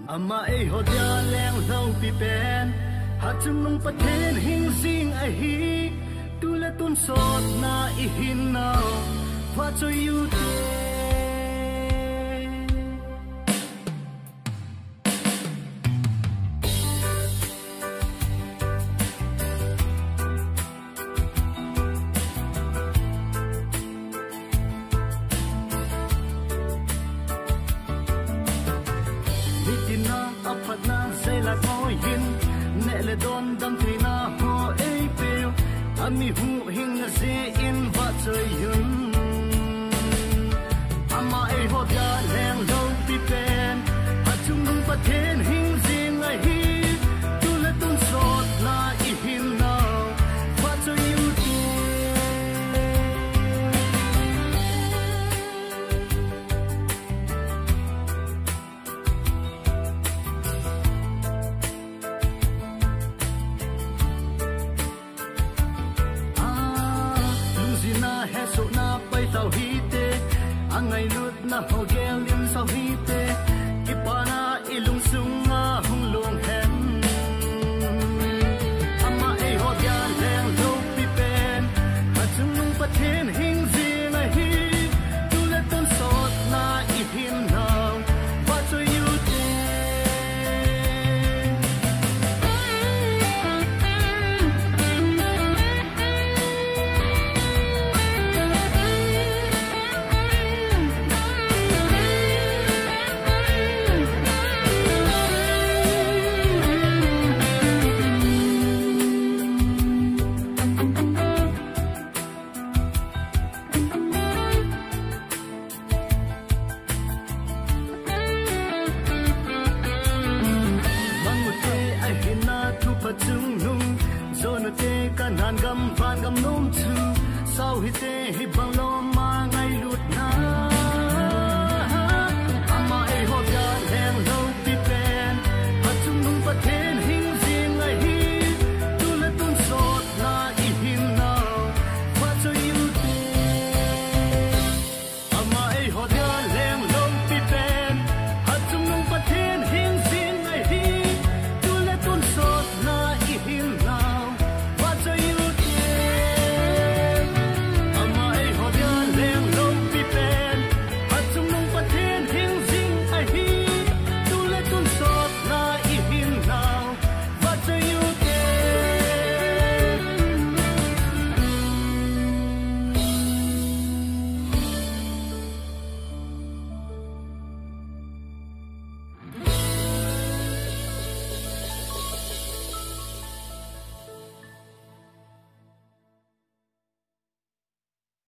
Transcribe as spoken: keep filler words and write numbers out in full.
Ama eiho dia leng loupi pen, Hatchungnung Pathen hing jing ahi, tu le tun sotna ihin nau, vachoi u te. Nitina aphatna seila koiyin, neh le don damtheina ho eipeu, ami huhhingna jeh in vachoi un. Ama eiho dia leng loupi pen, Hatchungnung Pathen hing jing ahi, tu le tun sotna ihin nau, vachoi u te. Ah, lungjinna hesohna paitau hite, angailutna ho gel in sau hite, kipana ilungsunga hung long hen. Ama eiho dia leng loupi pen, Hatchungnung Pathen hing jing ahi, tu le tun sotna ihin nau, vachoi u te. Mangute ahinna Thupha Chungnung, Jonate Kanan gam vangam nom chu, Sauhite